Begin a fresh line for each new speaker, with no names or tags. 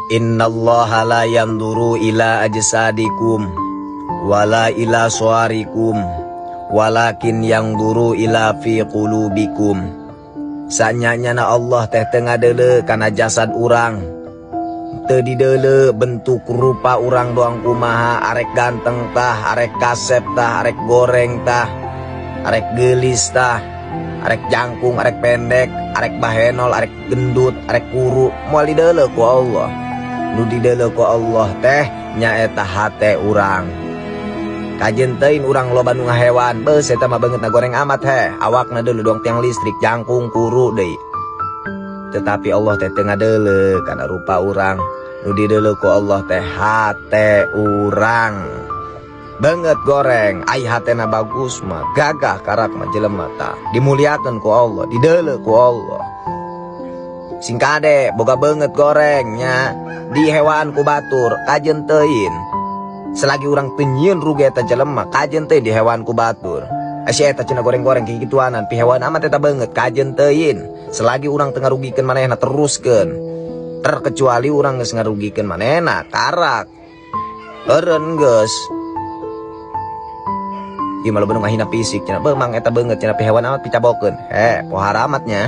Innallaha la yanzuru ila ajsadikum wala ila suwarikum walakin yanzuru ila fi qulubikum. Sanyanyana Allah teh teu ngadeuleu kana jasad urang. Teu dideuleu bentuk rupa urang doang kumaha, arek ganteng tah, arek kasep tah, arek goreng tah, arek geulis tah, arek jangkung, arek pendek, arek bahenol, arek gendut, arek kuru, moal dideuleu ku Allah. Nu dideuleu ku Allah teh nyaeta hate urang. Kajeun teuing urang loba nu ngahewan, beus eta mah beungeutna goreng amat heh, awakna deuleu doang tiang listrik, jangkung, kuru deui. Tetapi Allah teh teu ngadeuleu kana rupa urang. Nu dideuleu ku Allah teh hate urang. Beungeut goreng, ai hatena bagus mah, gagah karak mah jelema tah. Dimuliakeun ku Allah, dideuleu ku Allah. Sing kade boga beungeut goreng nya dihewaan ku batur, kajeun teuing. Selagi urang teu nyieun rugi eta jelema, kajeun teuing dihewaan ku batur. Ai si eta cenah goreng-goreng kikituanan, pihewaan amat eta beungeut, kajeun teuing. Selagi urang teu ngarugikeun manehna teruskeun. Terkecuali urang geus ngarugikeun manehna, karak. Eureun geus. Ieu mah loba nu ngahina fisik cenah, beuh mang eta beungeut cenah pihewan amat picabokeun. He, pohara amat nya.